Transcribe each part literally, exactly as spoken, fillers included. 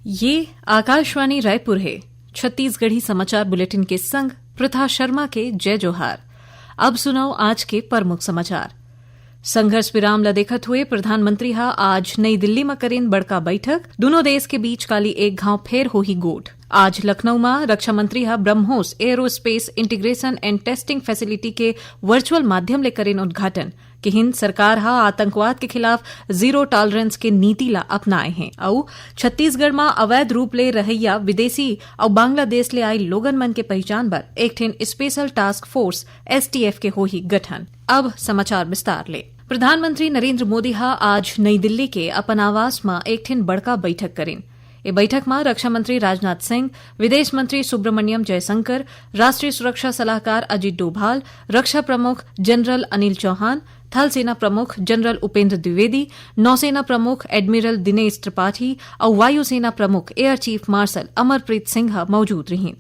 ये आकाशवाणी रायपुर हे। छत्तीसगढ़ी समाचार बुलेटिन के संग प्रथा शर्मा के जय जोहार। अब सुनव आज के प्रमुख समाचार। संघर्ष विराम ल देखत हुए प्रधानमंत्री ह आज नई दिल्ली म करेन बड़का बैठक। दूनों देश के बीच काली एक घांव फेर होही गोठ। आज लखनऊ म रक्षा मंत्री ह BrahMos Aerospace Integration and Testing Facility के virtual माध्यम ले करेन उद्घाटन। किहिन, सरकार ह आतंकवाद के खिलाफ zero tolerance के नीति ला अपनाए हे अउ छत्तीसगढ़ म अवैध रूप ले रहइया विदेशी अउ बांग्लादेश ले आए लोगन मन के पहिचान बर एक ठिन special task force, S T F, के होही गठन। अब समाचार विस्तार ले। प्रधानमंत्री नरेंद्र मोदी ह आज नई दिल्ली के अपन आवास म एक ठिन बड़का बैठक करिन। ए बैठक म रक्षा मंत्री राजनाथ सिंह, विदेश मंत्री सुब्रमण्यम जयशंकर, राष्ट्रीय सुरक्षा सलाहकार अजीत डोभाल, रक्षा प्रमुख जनरल अनिल चौहान, थल सेना प्रमुख जनरल उपेंद्र द्विवेदी, नौसेना प्रमुख एडमिरल दिनेश त्रिपाठी अउ वायुसेना प्रमुख air chief marshal Amarpreet Singh ह मौजूद रिहिन।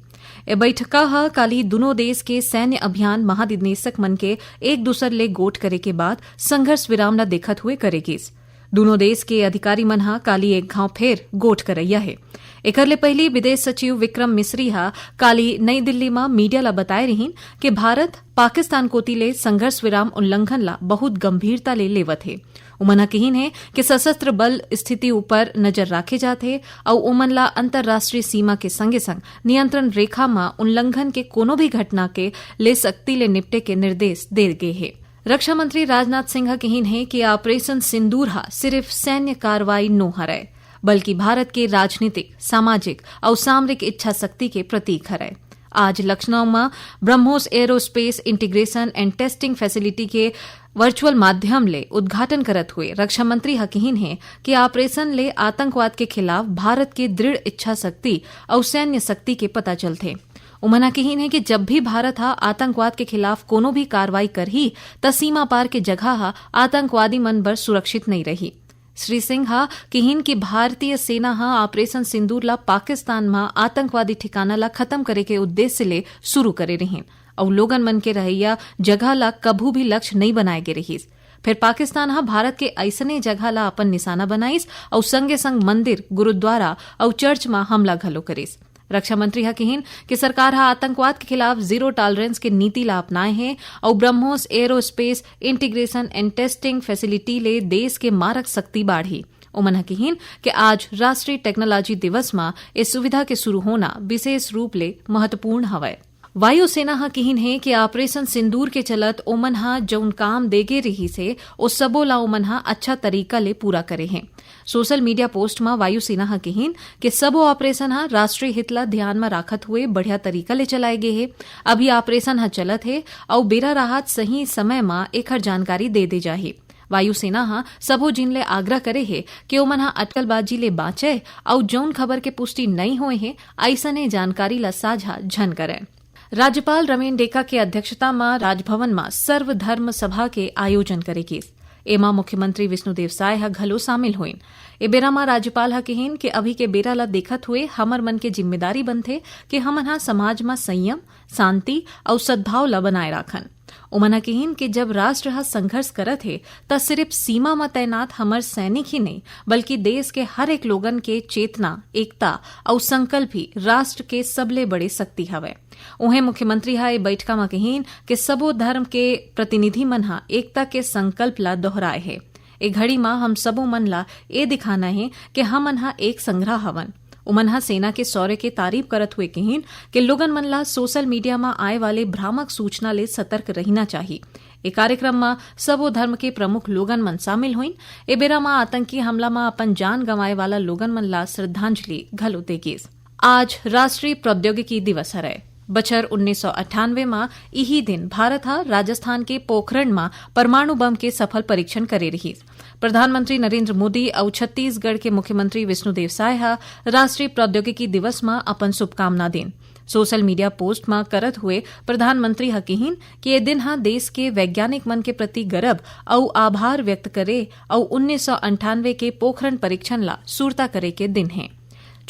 ए बैठका ह काली दूनों देश के सैन्य अभियान महानिदेशक मन के एक दूसर ले गोठ करे के बाद संघर्ष विराम ल देखत हुए करे गिस। दूनों देश के अधिकारी मन ह काली एक घांव फेर गोठ करइया हे। एकर ले पहिली विदेश सचिव विक्रम मिसरी ह काली नई दिल्ली म मीडिया ल बताए रिहिन कि भारत पाकिस्तान कोति ले संघर्ष विराम उल्लंघन ला बहुत गंभीरता ले लेवत हे। उमन ह किहिन हे कि सशस्त्र बल स्थिति ऊपर नजर राखे जात हे अउ ओमन ला अंतर्राष्ट्रीय सीमा के संगे संग नियंत्रण रेखा म उल्लंघन के कोनो भी घटना के ले सख्ती ले निपटे के निर्देश दे गे हे। रक्षा मंत्री राजनाथ सिंह ह किहिन हे कि ऑपरेशन सिंदूर ह सिर्फ सैन्य कार्रवाई नो हरय, बल्कि भारत के राजनीतिक, सामाजिक अउ सामरिक इच्छा शक्ति के प्रतीक हरय। आज लखनऊ म BrahMos Aerospace Integration and Testing Facility के virtual माध्यम ले उद्घाटन करत हुए रक्षा मंत्री ह किहिन हे कि ऑपरेशन ले आतंकवाद के खिलाफ भारत के दृढ़ इच्छा शक्ति अउ सैन्य शक्ति के पता चलथे। उमन ह किहिन हे कि जब भी भारत ह आतंकवाद के खिलाफ कोनो भी कार्रवाई करही, त सीमा पार के जगह ह आतंकवादी मन बर सुरक्षित नइ रही। श्री सिंह ह किहिन कि भारतीय सेना ह ऑपरेशन सिंदूर ला पाकिस्तान म आतंकवादी ठिकाना ला खत्म करे के उद्देश्य ले शुरू करे रिहिन अउ लोगन मन के रहइया जगह ला कभू भी लक्ष्य नइ बनाए गे रिहिस। फेर पाकिस्तान ह भारत के अइसने जगह ला अपन निशाना बनाइस अउ संगे संग मंदिर, गुरुद्वारा अउ चर्च म हमला घलो करिस। रक्षा मंत्री ह किहिन कि सरकार ह आतंकवाद के खिलाफ zero tolerance के नीति ला अपनाए हे अउ BrahMos Aerospace Integration and Testing Facility ले देश के मारक शक्ति बाढ़ही। ओमन ह किहिन कि आज राष्ट्रीय टेक्नोलॉजी दिवस म ए सुविधा के शुरू होना विशेष रूप ले महत्वपूर्ण हवय। वायुसेना ह किहिन हे कि ऑपरेशन सिंदूर के चलत ओमन ह जउन काम देगे रिहिस हे, ओ सबो ला ओमन ह अच्छा तरीका ले पूरा करे हे। सोशल मीडिया पोस्ट म वायुसेना ह किहिन कि सबो ऑपरेशन ह राष्ट्रीय हित ला ध्यान म राखत हुए बढ़िया तरीका ले चलाए गे हे। अभी ऑपरेशन ह चलत हे अउ बेरा राहत सही समय म एखर जानकारी दे दे जाही। वायुसेना ह सबो झिन ले आग्रह करे हे कि ओमन ह अटकलबाजी ले बांचय अउ जउन खबर के पुष्टि नइ होए हे, अइसने जानकारी ला साझा झन करय। राज्यपाल रमेन डेका के अध्यक्षता म राजभवन म सर्वधर्म सभा के आयोजन करे गिस। एमा मुख्यमंत्री विष्णुदेव साय ह घलो शामिल होइन। ए बेरा म राज्यपाल ह किहिन कि अभी के बेरा ल देखत हुए हमर मन के जिम्मेदारी बनथे कि हमन ह समाज म संयम, शांति अउ सद्भाव ल बनाए राखन। ओमन ह किहिन कि जब राष्ट्र ह संघर्ष करत हे, त सिरिफ सीमा म तैनात हमर सैनिक ही नइ, बल्कि देश के हर एक लोगन के चेतना, एकता अउ संकल्प ही राष्ट्र के सबले बड़े शक्ति हवय। उहें मुख्यमंत्री ह ए बइठका म किहिन कि सबो धर्म के प्रतिनिधि मन ह एकता के संकल्प ल दोहराए हे। ए घड़ी म हम सबो मन ल ए दिखाना हे कि हमन ह एक संघरा हवन। उमन ह सेना के शौर्य के तारीफ करत हुए किहिन कि लोगन मन ल सोशल मीडिया म आए वाले भ्रामक सूचना ले सतर्क रहिना चाही। ए कार्यक्रम म सबो धर्म के प्रमुख लोगन मन शामिल होइन। ए बेरा म आतंकी हमला म अपन जान गंवाए वाला लोगन मन ल श्रद्धांजलि घलो दे गिस। आज राष्ट्रीय प्रौद्योगिकी दिवस हरय। बछर उन्नीस सौ अट्ठानवे म इही दिन भारत ह राजस्थान के पोखरण म परमाणु बम के सफल परीक्षण करे रिहिस। प्रधानमंत्री नरेंद्र मोदी अउ छत्तीसगढ़ के मुख्यमंत्री विष्णुदेव साय ह राष्ट्रीय प्रौद्योगिकी दिवस म अपन शुभकामना दीन। सोशल मीडिया पोस्ट म करत हुए प्रधानमंत्री ह किहिन कि ए दिन ह देश के वैज्ञानिक मन के प्रति गरब अउ आभार व्यक्त करे अउ उन्नीस सौ अंठानवे के पोखरण परीक्षण ला सुरता करे के दिन हे।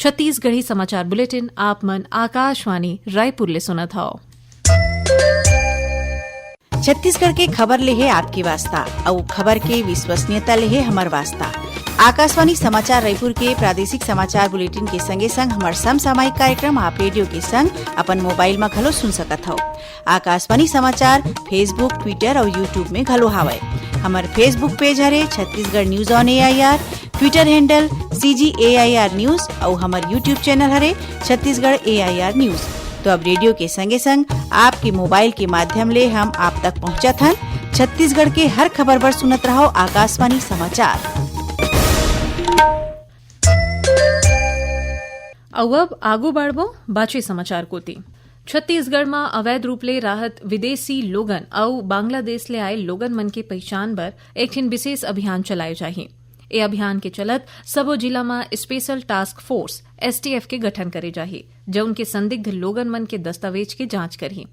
छत्तीसगढ़ी समाचार बुलेटिन आप मन आकाशवाणी रायपुर ले सुनत हव। छत्तीसगढ़ के खबर ले हे आपके वास्ता, अउ खबर के विश्वसनीयता ले हे हमर वास्ता। आकाशवाणी समाचार रायपुर के प्रादेशिक समाचार बुलेटिन के संगे संग हमर समसामयिक कार्यक्रम आप रेडियो के संग अपन मोबाइल म घलो सुन सकत हव। आकाशवाणी समाचार Facebook, Twitter अउ YouTube में घलो हावय। हमर Facebook पेज हरे Chhattisgarh news on AIR, Twitter handle CG AIR news अउ हमर YouTube चैनल हरे छत्तीसगढ़ एआईआर न्यूज। तो अब रेडियो के संगे संग आपके मोबाइल के माध्यम ले हम आप तक पहुंचत हन। छत्तीसगढ़ के हर खबर बर सुनत रहव आकाशवाणी समाचार। अउ अब आगू बढ़बो बाचे समाचार कोति। छत्तीसगढ़ म अवैध रूप ले राहत विदेशी लोगन अउ बांग्लादेश ले आए लोगन मन के पहिचान बर एक ठिन विशेष अभियान चलाए जाही। ए अभियान के चलत सबो जिला म स्पेशल टास्क फोर्स, एसटीएफ, के गठन करे जाही, जउन के संदिग्ध लोगन मन के दस्तावेज के जांच करही।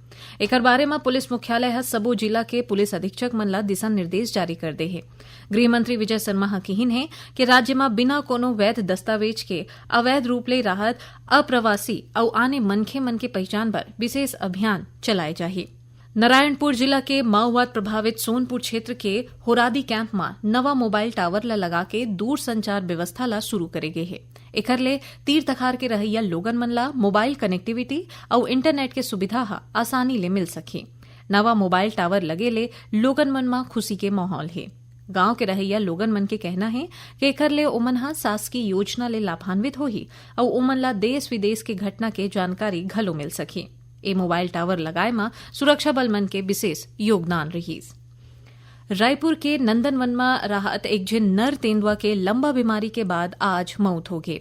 एकर बारे म पुलिस मुख्यालय ह सबो जिला के पुलिस अधीक्षक मन ला दिशा निर्देश जारी कर दे हे। गृह मंत्री विजय शर्मा ह किहिन हे कि राज्य म बिना कोनो वैध दस्तावेज के अवैध रूप ले राहत अप्रवासी अउ आने मनखे मन के पहिचान बर विशेष अभियान चलाए जाही। नारायणपुर जिला के माओवाद प्रभावित सोनपुर क्षेत्र के होरादी कैंप म नवा मोबाइल टावर ल लगा के दूरसंचार व्यवस्था ल शुरू करे गे हे। एखर ले तीर तखार के रहइया लोगन मन ल मोबाइल कनेक्टिविटी अउ इंटरनेट के सुविधा ह आसानी ले मिल सकही। नवा मोबाइल टावर लगे ले लोगन मन म खुशी के माहौल हे। गांव के रहइया लोगन मन के कहना हे कि एखर ले ओमन ह शासकीय योजना ले लाभान्वित होही अउ ओमन ल देश विदेश के घटना के जानकारी घलो मिल सकही। ए मोबाइल टावर लगाए म सुरक्षा बल मन के विशेष योगदान रहिस। रायपुर के नंदनवन म राहत एक झिन नर तेंदुआ के लंबा बीमारी के बाद आज मउत हो गे।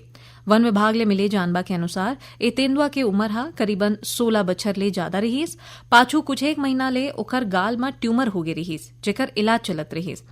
वन विभाग ले मिले जानबा के अनुसार, ए तेंदुआ के उमर ह करीबन सोला बछर ले जादा रिहिस। पाछू कुछ एक महीना ले ओकर गाल म ट्यूमर होगे रिहिस, जेकर इलाज चलत रिहिस।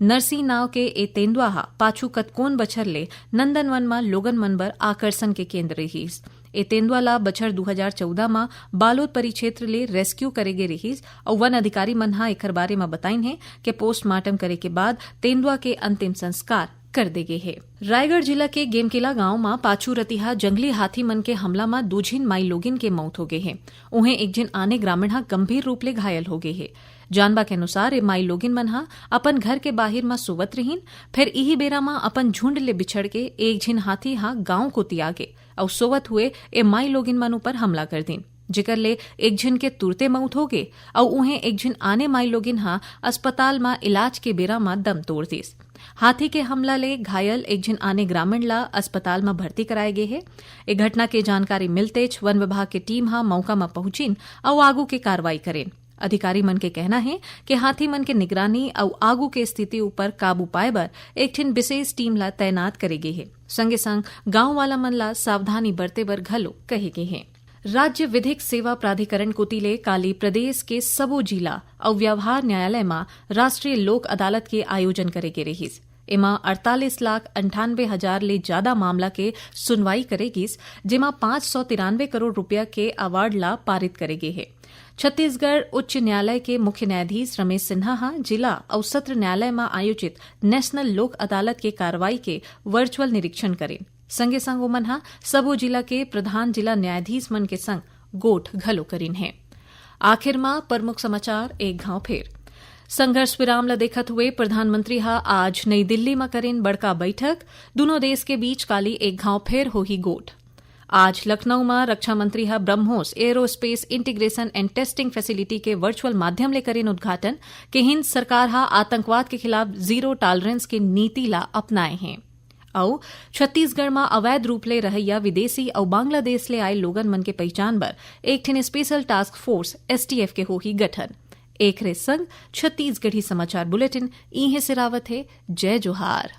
नरसी नाव के ए तेंदुआ ह पाछू कतकोन बछर ले नंदनवन म लोगन मन बर आकर्षण के केंद्र रिहिस। ए तेंदुआ ला बछर दू हजार चौदह म बालोद परिक्षेत्र ले रेस्क्यू करे गे रिहिस अउ वन अधिकारी मन ह एखर बारे म बताइन हे के पोस्टमार्टम करे के बाद तेंदुआ के अंतिम संस्कार कर दे गे हे। रायगढ़ जिला के गेमकेला गांव म पाछू रतिहा जंगली हाथी मन के हमला म दू झिन माई लोगिन के मउत हो गे हे। उहें एक झिन आने ग्रामीण ह गंभीर रूप ले घायल हो गे हे। जानबा के अनुसार, ए माई लोगिन मन ह अपन घर के बाहिर म सोवत रिहिन, फेर इही बेरा म अपन झुंड ले बिछड़ के एक झिन हाथी ह गांव कोति आगे अउ सोवत हुए ए माई लोगिन मन ऊपर हमला कर दिन, जेकर ले एक झिन के तुरते मउत हो गे अउ उहें एक झिन आने माई लोगिन ह अस्पताल म इलाज के बेरा म दम तोड़ दिस। हाथी के हमला ले घायल एक झिन आने ग्रामीण ला अस्पताल म भर्ती कराए गे हे। ए घटना के जानकारी मिलतेच वन विभाग के टीम ह मउका म पहुंचिन अउ आगू के कार्रवाई करेन। अधिकारी मन के कहना हे कि हाथी मन के निगरानी अउ आगू के स्थिति ऊपर काबू पाए बर एक ठिन विशेष टीम ला तैनात करे गे हे। संगे संग गांव वाला मन ला सावधानी बरते बर घलो कहे गे हे। राज्य विधिक सेवा प्राधिकरण कोति ले काली प्रदेश के सबो जिला अउ व्यवहार न्यायालय म राष्ट्रीय लोक अदालत के आयोजन करे गे रिहिस। एमा अड़तालीस लाख अंठानवे हजार ले जादा मामला के सुनवाई करे गिस, जेमा पाँच सौ तिरानवे करोड़ रुपया के अवार्ड ला पारित करे गे हे। छत्तीसगढ़ उच्च न्यायालय के मुख्य न्यायाधीश रमेश सिन्हा ह जिला अउ सत्र न्यायालय म आयोजित नेशनल लोक अदालत के कार्रवाई के वर्चुअल निरीक्षण करिन। संगे संग ओमन ह सबो जिला के प्रधान जिला न्यायाधीश मन के संग गोठ घलो करिन हे। आखिर म प्रमुख समाचार एक घांव फेर। संघर्ष विराम ल देखत हुए प्रधानमंत्री ह आज नई दिल्ली म करिन बड़का बैठक। दुनों देश के बीच काली एक घांव फेर होही गोठ। आज लखनऊ म रक्षा मंत्री ह BrahMos aerospace integration and testing facility के वर्चुअल माध्यम ले करिन उद्घाटन। केंद्र सरकार ह आतंकवाद के खिलाफ जीरो टॉलरेंस के नीति ला अपनाए हे। अउ छत्तीसगढ़ म अवैध रूप ले रहइया विदेशी अउ बांग्लादेश ले आए लोगन मन के पहिचान बर एक ठिन स्पेशल टास्क फोर्स, एसटीएफ, के होही गठन। एकरे संग छत्तीसगढ़ी समाचार बुलेटिन इहें सिरावत हे। जय जोहार।